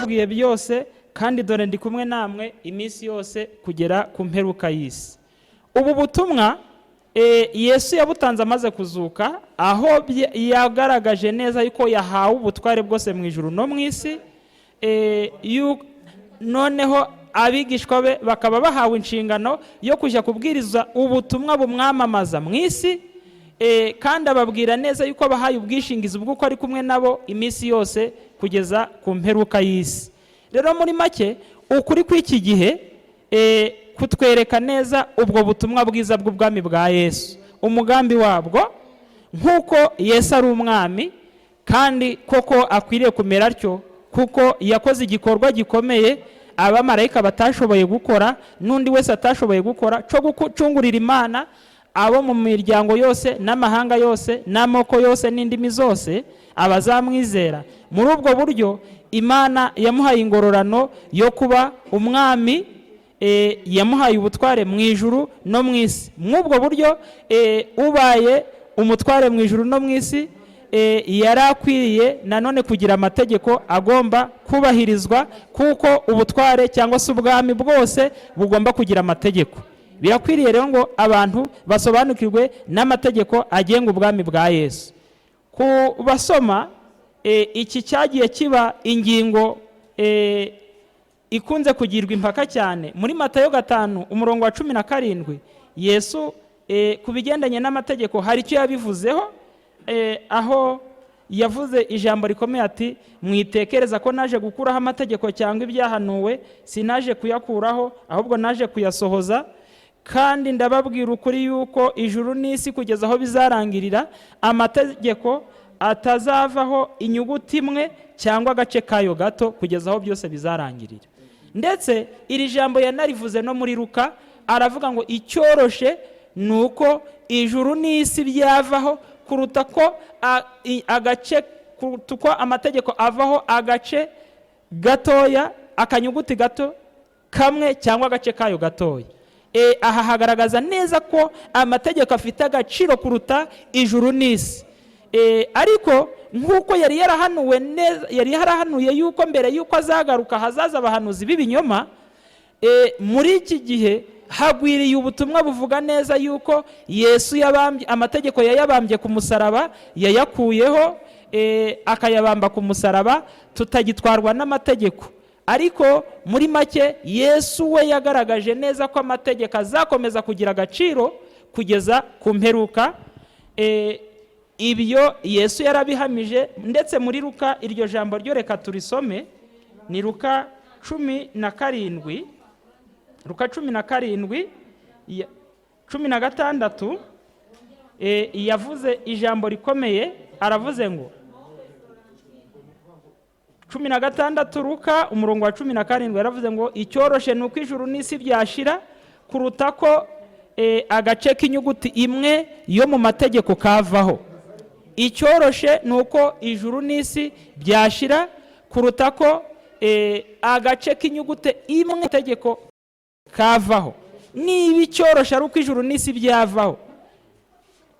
Nabibabwiye byose, kandi dore ndi kumwe namwe iminsi yose kugera ku mperuka y'isi. Ubu butumwa Yesu yabutanze amaze kuzuka, aho yagaragaje neza yuko yahawe ubutware bwose mu ijuru no mu isi. Noneho abigishwa be bakaba bahawe inshingano yo kujya kubwiriza ubutumwa bumwamamaza mu isi, kandi ababwira neza yuko abahaye ubwishingizi bw'uko ari kumwe nabo iminsi yose kugeza ku mperuka y'isi. Rero muri make, ukuri kw'iki gihe kutwereka neza ubwo butumwa bwiza bw'ubwami bwa Yesu, umugambi wabwo, nk'uko Yesu ari umwami, kandi koko akwiriye kumera atyo, kuko yakoze igikorwa gikomeye abamarayika batashoboye gukora, n'undi wese atashoboye gukora, cyo gucungurira Imana abo mu miryango yose n'amahanga yose n'amoko yose n'indimi zose, abazamwizera. Muri ubwo buryo Imana yamuhaye ingororano yo kuba umwami, yamuhaye ubutware mu ijuru no mu isi. Mw'ubwo buryo ubaye umutware mu ijuru no mu isi, yari akwiriye nanone kugira amategeko agomba kubahirizwa, kuko ubutware cyangwa se ubwami bwose bugomba kugira amategeko. Birakwiriye rero ngo abantu basobanukirwe n'amategeko agenga ubwami bwa Yesu. Ku basoma, iki cyagiye kiba ingingo ikunze kugirwa impaka cyane. Muri Matayo 5, umurongo wa 17, Yesu ku bigendanye n'amategeko hari icyo yabivuzeho, aho yavuze ijambo rikomeye ati: "Mwitekereza ko naje gukuraho amategeko cyangwa ibyahanuwe. Sinaje kuyakuraho, ahubwo naje kuyasohoza. Kandi ndababwira ukuri yuko ijuru n'isi kugeza aho bizarangirira, amategeko atazavaho inyuguti imwe cyangwa agace kayo gato, kugeza aho byose bizarangirira." Ndetse iri jambo yanarivuze no muri Luka, aravuga ngo icyoroshe ni uko ijuru n'isi byavaho kuruta ko agace, kuruta uko amategeko avaho agace gatoya, akanyuguti gato kamwe cyangwa agace kayo gatoya. Aha hagaragaza neza ko amategeko afite agaciro kuruta ijuru n'isi. Ariko nk'uko yari yarahanuwe neza, yari yarahanuye yuko mbere yuko azagaruka hazaza abahanuzi b'ibinyoma. Muri iki gihe hagwiriye ubutumwa buvuga neza yuko Yesu yabambye amategeko, yayabambye ku musaraba, yayakuyeho, akayabamba ku musaraba, tutagitwarwa n'amategeko. Ariko muri make, Yesu we yagaragaje neza ko amategeko azakomeza kugira agaciro kugeza ku mperuka. Ibyo Yesu yarabihamije. Ndetse muri Luka iryo jambo ryo reka turisome, ni Luka 17, Luka 17, 16. Yavuze ijambo rikomeye, aravuze ngo 16 Luka, umurongo wa 17, yaravuze ngo icyoroshe ni uko ijuru n'isi byashira kuruta ko agace k'inyuguti imwe yo mu mategeko kavaho. Icyoroshe ni uko ijuru n'isi byashira kuruta ko agace k'inyuguti imwe mu mategeko kavaho. Niba icyoroshe ari uko ijuru n'isi byavaho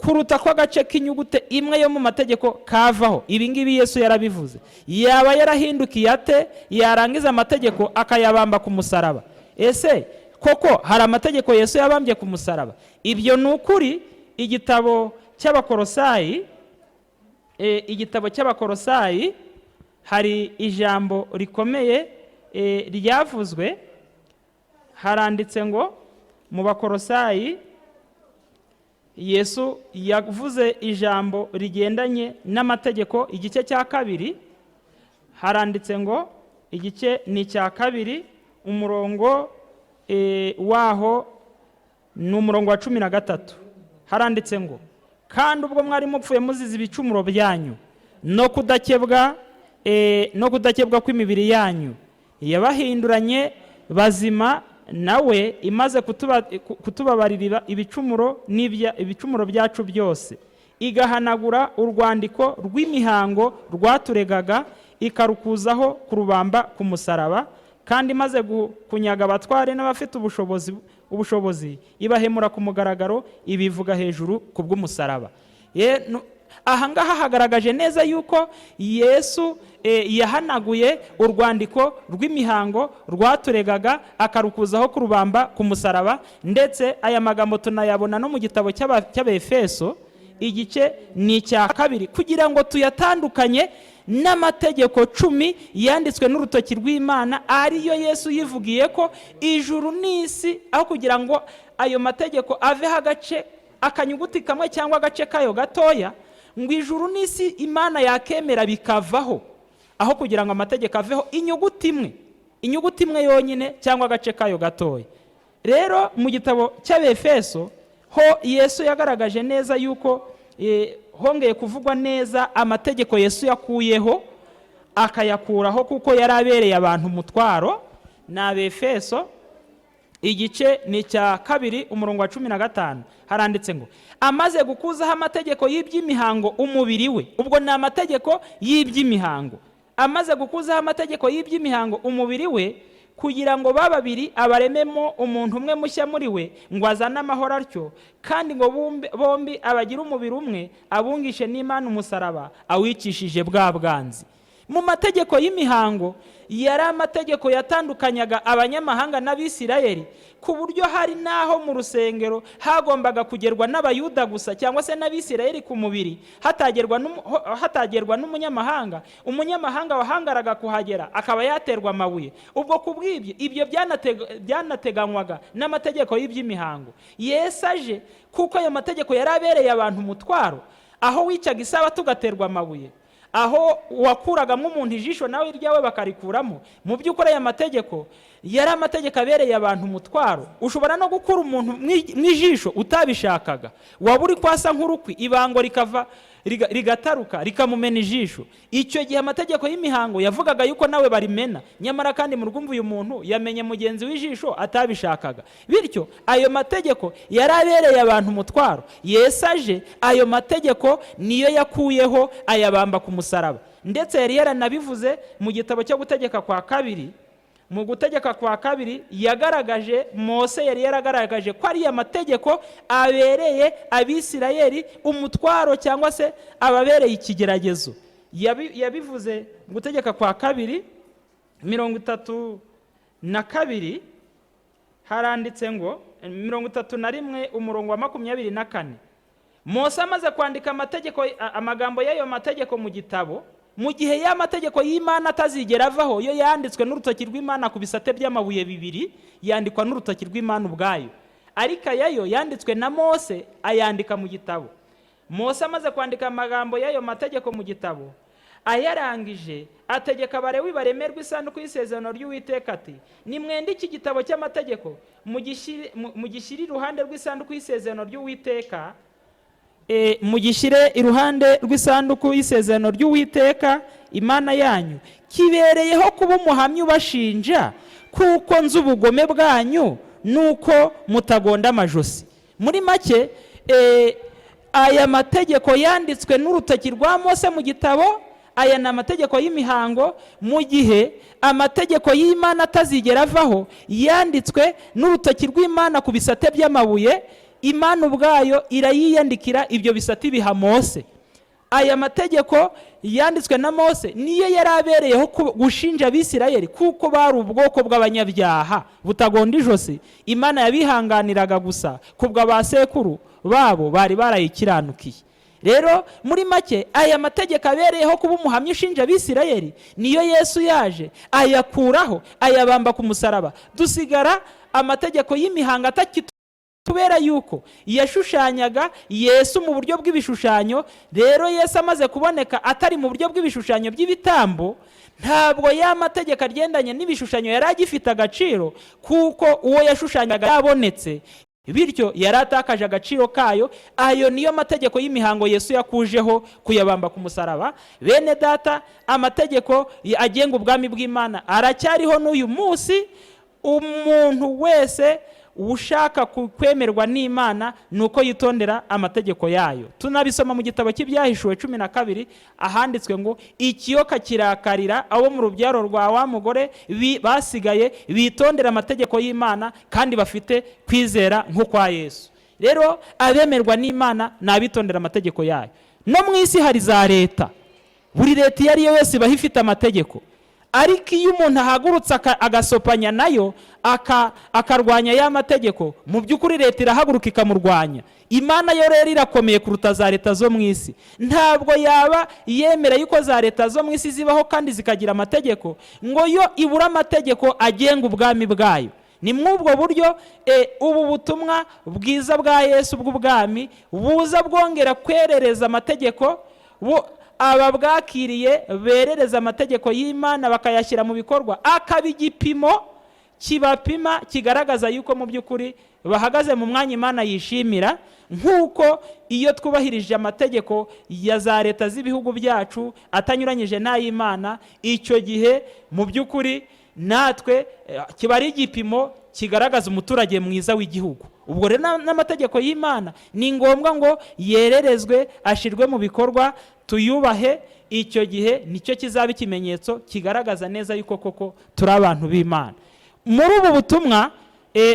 kuruta ko agace k'inyuguti imwe yo mu mategeko kavaho, ibi ngibi Yesu yarabivuze, yaba yarahindukiye ate yarangiza amategeko akayabamba ku musaraba? Ese koko hari amategeko Yesu yabambye ku musaraba? Ibyo ni ukuri. Igitabo cy'Abakorosayi, igitabo cy'Abakorosayi, hari ijambo rikomeye ryavuzwe. Haranditse ngo mu Bakorosayi Yesu yavuze ijambo rigendanye n'amategeko. Igice cya 2, haranditse ngo igice ni icya 2, umurongo waho ni umurongo wa 13. Haranditse ngo: "Kandi ubwo mwari mupfuye muzize ibicumuro byanyu no kudakebwa kw'imibiri yanyu, yabahinduranye bazima nawe, imaze kutubabarira ibicumuro ibicumuro byacu byose, igahanagura urwandiko rw'imihango rwaturegaga, ikarukuzaho kurubamba ku musaraba. Kandi imaze kunyaga abatware n'abafite ubushobozi, ibahemura ku mugaragaro, ibivuga hejuru ku bw'umusaraba." Ahangaha hagaragaje neza yuko Yesu yahanaguye urwandiko rw'imihango rwaturegaga, akarukuzaho kurubamba ku musaraba. Ndetse aya magambo tunayabona no mu gitabo cy'Abefeso, igice ni icya 2, kugira ngo tuyatandukanye n'amategeko 10 yanditswe n'urutoki rw'Imana, ariyo Yesu yivugiye ko ijuru n'isi, aho kugira ngo ayo mategeko aveho agace, akanyuguti kamwe cyangwa agace kayo gatoya, ngo ijuru n'isi Imana yakemera bikavaho aho kugira ngo amategeko aveho inyuguti imwe, inyuguti imwe yonyine cyangwa agace kayo gatoya. Rero mu gitabo cy'Abefeso ho Yesu yagaragaje neza yuko hongeye kuvugwa neza amategeko Yesu yakuyeho, akayakuraho kuko yari abereye abantu umutwaro. Ni Abefeso, igice ni icya 2, umurongo wa 15. Haranditse ngo: "Amaze gukuzaho amategeko y'iby'imihango umubiri we." Ubwo ni amategeko y'iby'imihango. "Amaze gukuzaho amategeko y'iby'imihango umubiri we, kugira ngo ba babiri abarememo umuntu umwe mushya muri we, ngo azane amahoro atyo, kandi ngo bombi abagire umubiri umwe, abungishe n'Imana umusaraba, awicishije bwa bwanzi." Mu mategeko y'imihango yari amategeko yatandukanyaga abanyamahanga n'Abisirayeli, ku buryo hari n'aho mu rusengero hagombaga kugerwa n'Abayuda gusa cyangwa se n'Abisirayeli ku mubiri, hatagerwa n'umunyamahanga. Umunyamahanga wahangaraga kuhagera akaba yaterwa amabuye. Ubwo ku bw'ibyo, ibyo byanateganywaga n'amategeko y'iby'imihango. Yesu aje, kuko ayo mategeko yari abereye abantu umutwaro, aho wicaga Isabato ugaterwa amabuye, aho wakuragamo umuntu ijisho nawe iryawe bakarikuramo. Mu by'ukuri aya mategeko yari amategeko abereye abantu umutwaro. Ushobora no gukura umuntu mu ijisho utabishakaga, waba uri kwasa nk'urukwi, ibango rikava rigataruka rikamumena ijisho. Icyo gihe amategeko y'imihango yavugaga yuko nawe barimena, nyamara kandi mu rwumva uyu muntu yamenye mugenzi w'ijisho atabishakaga. Bityo ayo mategeko yari abereye abantu umutwaro. Yesu aje, ayo mategeko niyo yakuyeho, ayabamba ku musaraba. Ndetse yari yaranabivuze mu gitabo cyo Gutegeka kwa Kabiri. Mu Gutegeka kwa Kabiri yagaragaje, Mose yari yaragaragaje ko ariya mategeko abereye Abisirayeli umutwaro cyangwa se ababereye ikigeragezo. Yabivuze mu Gutegeka kwa Kabiri 32, haranditse ngo, 31, umurongo wa 24: Mose amaze kwandika amategeko, amagambo y'ayo mategeko mu gitabo, mu gihe ya mategeko y'Imana atazigera avaho, yo yanditswe n'urutoki rw'Imana ku bisate by'amabuye bibiri, yandikwa n'urutoki rw'Imana ubwayo, ariko ayayo yanditswe na Mose ayandika mu gitabo. Mose amaze kwandika amagambo y'ayo mategeko mu gitabo, ayarangije, ategeka Abalewi baremerwa isanduku y'isezerano ry'Uwiteka ati: "Nimwende iki gitabo cy'amategeko, mugishyire iruhande rw'isanduku y'isezerano ry'Uwiteka, mugishyire iruhande rw'isanduku y'isezerano ry'Uwiteka Imana yanyu, kibereyeho kuba umuhamya ubashinja, kuko nzi ubugome bwanyu nuko mutagonda amajosi." Muri make, aya mategeko yanditswe n'urutoki rwa Mose mu gitabo, aya ni amategeko y'imihango, mu gihe amategeko y'Imana atazigera avaho, yanditswe n'urutoki rw'Imana ku bisate by'amabuye. Imana ubwayo irayiyandikira ibyo bisate, ibiha Mose. Aya mategeko yanditswe na Mose niyo yari abereyeho gushinja Abisirayeli, kuko bari ubwoko bw'abanyabyaha butagonda ijosi. Imana yabihanganiraga gusa kubwa ba sekuru babo bari barayikiranukiye. Rero muri make, aya mategeko abereyeho kuba umuhamya ushinja Abisirayeli niyo Yesu yaje ayakuraho, ayabamba ku musaraba. Dusigara amategeko y'imihango atakitu, kubera yuko yashushanyaga Yesu mu buryo bw'ibishushanyo. Rero Yesu amaze kuboneka atari mu buryo bw'ibishushanyo by'ibitambo, ntabwo ya mategeko agendanye n'ibishushanyo yari agifite agaciro, kuko uwo yashushanyaga yabonetse, bityo yari atakaje agaciro kayo. Ayo niyo mategeko y'imihango Yesu yakujeho kuyabamba ku musaraba. Bene Data, amategeko agenga ubwami bw'Imana aracyariho n'uyu munsi. Umuntu wese ushaka kwemerwa n'Imana ni uko yitondera amategeko yayo. Tunabisoma mu gitabo cy'Ibyahishuwe 12, ahanditswe ngo: "Ikiyoka kirakarira abo mu rubyaro rwa wa mugore basigaye bitondera amategeko y'Imana kandi bafite kwizera nk'ukwa Yesu." Rero abemerwa n'Imana ni abitondera amategeko yayo. No mu isi hari za leta, buri leta iyo ari yo yose ibaho ifite amategeko, ariko iyo umuntu ahagurutse agasopanya nayo, akarwanya ya mategeko, mu by'ukuri leta irahaguruka ikamurwanya. Imana yo rero irakomeye kuruta za leta zo mu isi. Ntabwo yaba yemera yuko za leta zo mu isi zibaho kandi zikagira amategeko ngo yo ibure amategeko agenga ubwami bwayo. Ni muri ubwo buryo ubu butumwa bwiza bwa Yesu bw'ubwami buza bwongera kwerereza amategeko, ababwakiriye berereza amategeko y'Imana bakayashyira mu bikorwa, akaba igipimo kibapima kigaragaza yuko mu by'ukuri bahagaze mu mwanya Imana yishimira. Nk'uko iyo twubahirije amategeko ya za leta z'ibihugu byacu atanyuranyije n'ay'Imana, icyo gihe mu by'ukuri natwe kiba ari igipimo kigaragaza umuturage mwiza w'igihugu. Ubwo rero n'amategeko y'Imana ni ngombwa ngo yererezwe, ashyirwe mu bikorwa, tuyubahe. Icyo gihe nicyo kizaba ikimenyetso kigaragaza neza yuko koko turi abantu b'Imana. Muri ubu butumwa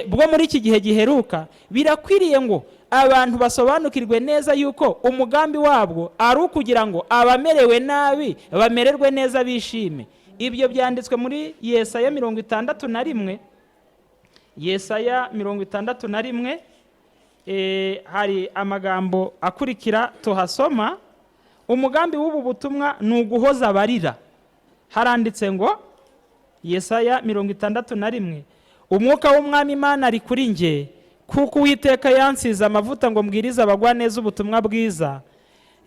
bwo muri iki gihe giheruka, birakwiriye ngo abantu basobanukirwe neza yuko umugambi wabwo ari ukugira ngo abamerewe nabi bamererwe neza, bishime. Ibyo byanditswe muri Yesaya 61. Yesaya 61, hari amagambo akurikira tuhasoma. Umugambi w'ubu butumwa ni uguhoza abarira. Haranditse ngo, Yesaya 61: "Umwuka w'Umwami Imana ari kuri njye, kuko Uwiteka yansize amavuta ngo mbwirize abagwaneza ubutumwa bwiza.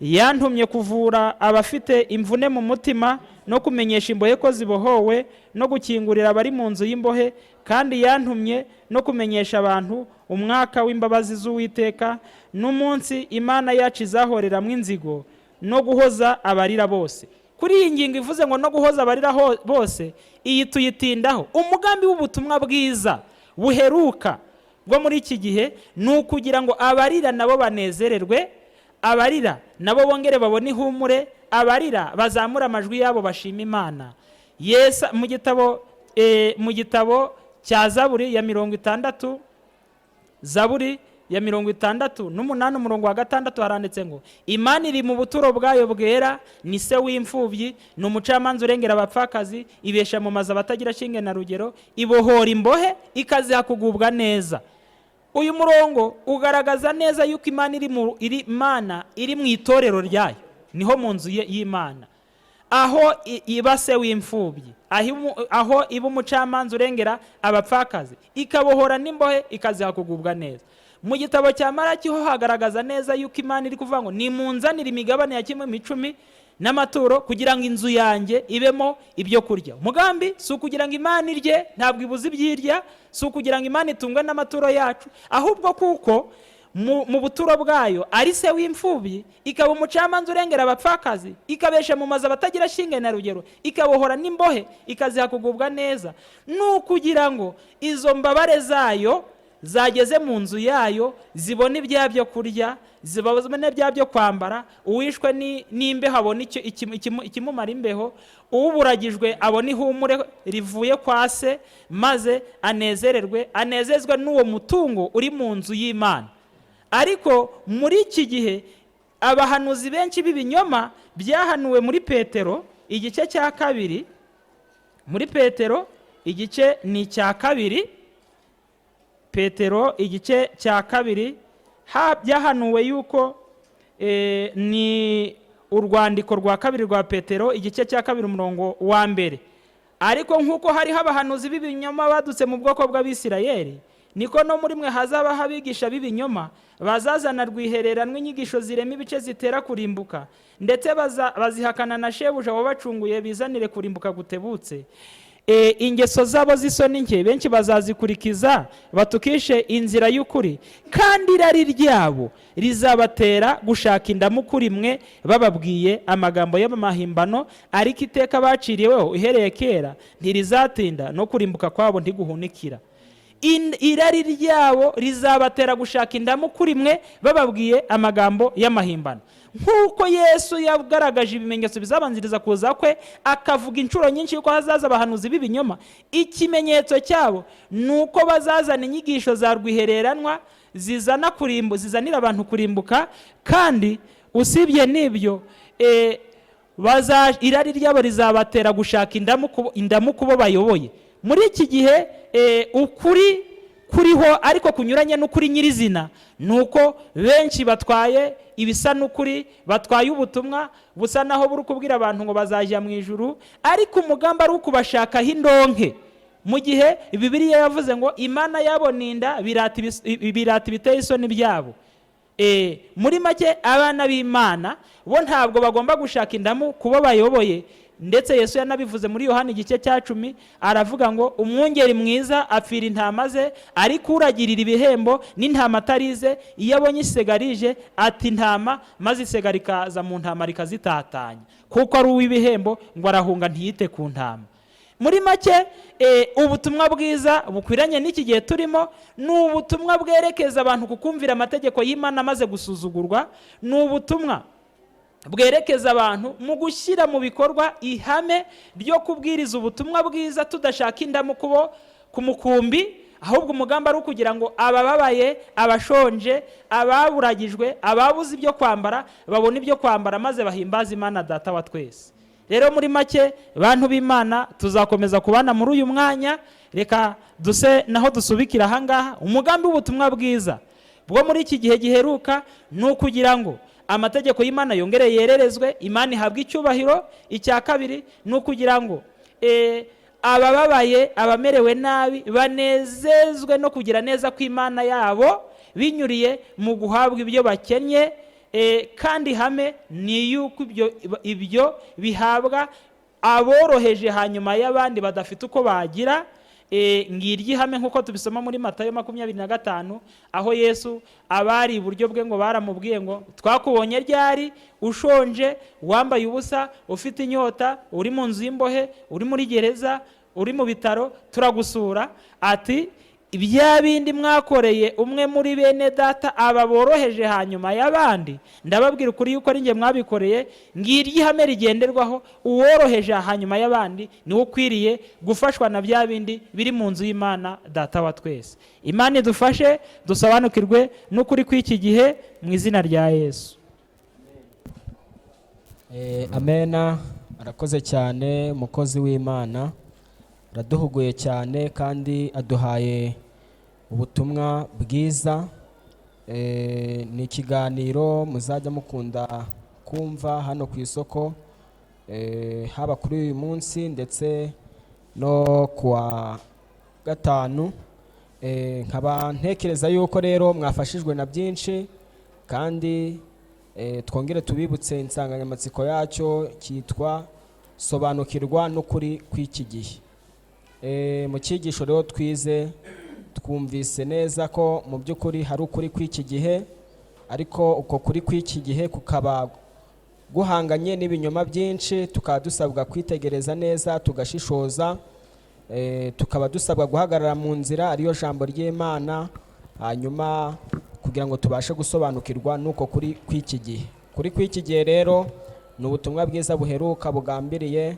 Yantumye kuvura abafite imvune mu mutima, no kumenyesha imbohe ko zibohowe, no gukingurira abari mu nzu y'imbohe. Kandi yantumye no kumenyesha abantu umwaka w'imbabazi z'Uwiteka, n'umunsi Imana yacu izahoreramo inzigo, no guhoza abarira bose." Kuri iyi ngingo ivuze ngo no guhoza abarira bose, iyi tuyitindaho. Umugambi w'ubutumwa bwiza buheruka bwo muri iki gihe ni ukugira ngo abarira nabo banezererwe, abarira nabo bongere babone ihumure, abarira bazamure amajwi yabo bashima Imana. Yesa mu gitabo cya Zaburi ya 60, Zaburi ya 68 umurongo wa 6, haranditse ngo: "Imana iri mu buturo bwayo bwera, ni se w'imfubyi, ni umucamanza urengera abapfakazi, ibesha mu mazu abatagira shinge na rugero, ibohora imbohe ikaziha kugubwa neza." Uyu murongo ugaragaza neza yuko Imana iri mu iri Imana iri mu itorero ryayo, niho mu nzu y'Imana, aho iba se w'imfubyi, aho iba umucamanza urengera abapfakazi, ikabohora n'imbohe ikaziha kugubwa neza. Mu gitabo cya Maraki ho hagaragaza neza yuko Imana iri kuvuga ngo: "Nimunzanire imigabane ya kimwe mu icumi n'amaturo kugira ngo inzu yanjye ibemo ibyo kurya." Umugambi si ukugira ngo Imana irye, ntabwo ibuze ibyirya, si ukugira ngo Imana itungwe n'amaturo yacu, ahubwo kuko mu buturo bwayo ari se w'imfubyi, ikaba umucamanza urengera abapfakazi, ikabesha mu mazu abatagira shinge na rugero, ikabohora n'imbohe ikaziha kugubwa neza, ni ukugira ngo izo mbabare zayo zageze mu nzu yayo zibone ibya byo kurya, zibone bya byo kwambara, uwishwe n'imbeho abone ikimumara imbeho, uburagijwe abone ihumure rivuye kwa se, maze anezererwe, anezezwe n'uwo mutungo uri mu nzu y'Imana. Ariko muri iki gihe abahanuzi benshi b'ibinyoma, byahanuwe muri Petero igice cya 2, muri Petero igice ni icya 2, Petero igice cya 2, byahanuwe yuko ni urwandiko rwa kabiri rwa Petero igice cya 2 umurongo wa 1: "Ariko nk'uko hariho abahanuzi b'ibinyoma badutse mu bwoko bw'Abisirayeli, niko no muri mwe hazabaho abigisha b'ibinyoma bazazana rwihereranwa inyigisho zirema ibice zitera kurimbuka, ndetse bazihakana na shebuja wabacunguye, bizanire kurimbuka gutebutse. Ingeso zabo z'isoni nke benshi bazazikurikiza, batukishe inzira y'ukuri, kandi irari ryabo rizabatera gushaka indamu kuri mwe bababwiye amagambo y'amahimbano. Ariko iteka baciriweho uhereye kera ntirizatinda, no kurimbuka kwabo ntiguhunikira." Irari ryabo rizabatera gushaka indamu kuri mwe bababwiye amagambo y'amahimbano. Nk'uko Yesu yagaragaje ibimenyetso bizabanziriza kuza kwe, akavuga inshuro nyinshi yuko hazaza abahanuzi b'ibinyoma, ikimenyetso cyabo ni uko bazazana inyigisho za rwihereranwa zizana kurimbu, zizanira abantu kurimbuka, kandi Usibye n'ibyo, irari ryabo rizabatera gushaka indamu ku bo bayoboye. Muri iki gihe ukuri kuriho ariko kunyuranye n'ukuri nyirizina ni uko benshi batwaye ibisa n'ukuri, batwaye ubutumwa busa naho buri kubwira abantu ngo bazajya mu ijuru, ariko umugambi ari ukubashakaho indonke, mu gihe Bibiliya yavuze ngo Imana yabo ni inda, birata ibiteye isoni byabo. Muri make, abana b'Imana bo ntabwo bagomba gushaka indamu ku bo bayoboye. Ndetse Yesu yanabivuze muri Yohani igice cya 10, aravuga ngo umwungeri mwiza apfira intama ze, ariko uragirira ibihembo n'intama atarize, iyo abonye isega rije ati intama, maze isega rikaza mu ntama rikazitatanya, kuko ari uw'ibihembo, ngo arahunga ntiyite ku ntama. Muri make, ubutumwa bwiza bukwiranye n'iki gihe turimo ni ubutumwa bwerekeza abantu ku kumvira amategeko y'Imana amaze gusuzugurwa, ni ubutumwa bwerekeza abantu mu gushyira mu bikorwa ihame ryo kubwiriza ubutumwa bwiza tudashaka indamu kubo ku mukumbi, ahubwo umugambi ari ukugira ngo abababaye, abashonje, ababuragijwe, ababuze ibyo kwambara babone ibyo kwambara, maze bahimbaze Imana Data wa twese. Rero muri make, bantu b'Imana, tuzakomeza kubana muri uyu mwanya. Reka duse naho dusubikira ahangaha. Umugambi w'ubutumwa bwiza bwo muri iki gihe giheruka ni ukugira ngo amategeko y'Imana yongere yererezwe, Imana ihabwe icyubahiro. Icya kabiri ni ukugira ngo abababaye, abamerewe nabi banezezwe no kugira neza kw'Imana yabo binyuriye mu guhabwa ibyo bakennye. Kandi ihame ni yuko ibyo bihabwa aboroheje hanyuma y'abandi badafite uko bagira. Ngiryo ihame nk'uko tubisoma muri Matayo 25, aho Yesu abari iburyo bwe ngo baramubwiye ngo twakubonye ryari ushonje, wambaye ubusa, ufite inyota, uri mu nzu y'imbohe, uri muri gereza, uri mu bitaro, turagusura? Ati bya bindi mwakoreye umwe muri bene data aba boroheje hanyuma y'abandi, ndababwira ukuri yuko ari njye mwabikoreye. Ngiryo ihame rigenderwaho: uworoheje hanyuma y'abandi niwe ukwiriye gufashwa na bya bindi biri mu nzu y'Imana Data wa twese. Imana idufashe dusobanukirwe n'ukuri kw'iki gihe mu izina rya Yesu. Amena. Arakoze cyane umukozi w'Imana, araduhuguye cyane kandi aduhaye ubutumwa bwiza. Ni ikiganiro muzajya mukunda kumva hano ku isoko, haba kuri uyu munsi ndetse no kuwa gatanu. Nkaba ntekereza yuko rero mwafashijwe na byinshi, kandi twongere tubibutse insanganyamatsiko yacyo cyitwa "Sobanukirwa n'ukuri kw'iki gihe". Mu cyigisho rero twize, twumvise neza ko mu by'ukuri hari ukuri kw'iki gihe, ariko uko kuri kw'iki gihe kukaba guhanganye n'ibinyoma byinshi, tukaba dusabwa kwitegereza neza tugashishoza, tukaba dusabwa guhagarara mu nzira ariyo jambo ry'Imana, hanyuma kugira ngo tubashe gusobanukirwa n'uko kuri kw'iki gihe. Kuri kw'iki gihe rero ni ubutumwa bwiza buheruka bugambiriye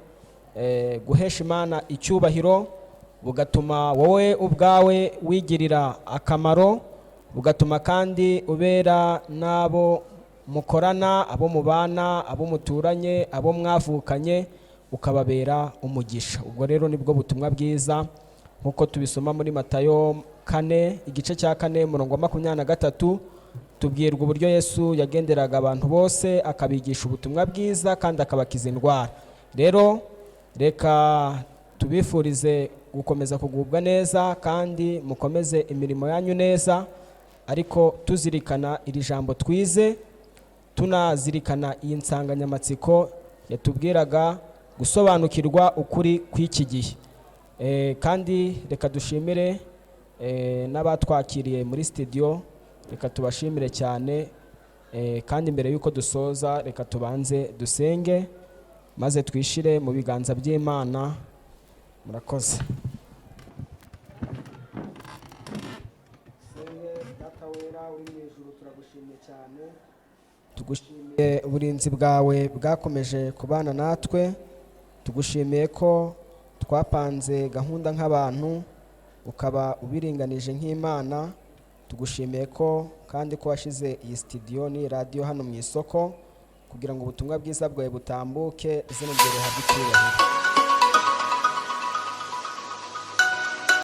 guhesha Imana icyubahiro, bugatuma wowe ubwawe wigirira akamaro, bugatuma kandi ubera n'abo mukorana, abo mubana, abo muturanye, abo mwavukanye, ukababera umugisha. Ubwo rero nibwo butumwa bwiza nk'uko tubisoma muri Matayo 4, igice cya 4, umurongo wa 23, tubwirwa uburyo Yesu yagenderaga abantu bose akabigisha ubutumwa bwiza kandi akabakiza indwara. Rero reka tubifurize gukomeza kugubwa neza kandi mukomeze imirimo yanyu neza, ariko tuzirikana iri jambo twize, tunazirikana iyi nsanganyamatsiko yatubwiraga gusobanukirwa ukuri kw'iki gihe. Kandi reka dushimire n'abatwakiriye muri studio, reka tubashimire cyane. Kandi mbere y'uko dusoza, reka tubanze dusenge maze twishire mu biganza by'Imana. Murakoze. Data wera uri mu ijuru, turagushimiye cyane, tugushimiye uburinzi bwawe bwakomeje kubana natwe, tugushimiye ko twapanze gahunda nk'abantu ukaba ubiringanije nk'Imana, tugushimiye ko kandi ko washyize iyi sitidiyo n'iyi radiyo hano mu isoko. Kugira ngo ubutumwa bwiza bwawe butambuke, izina ryawe rihabwe icyubahiro.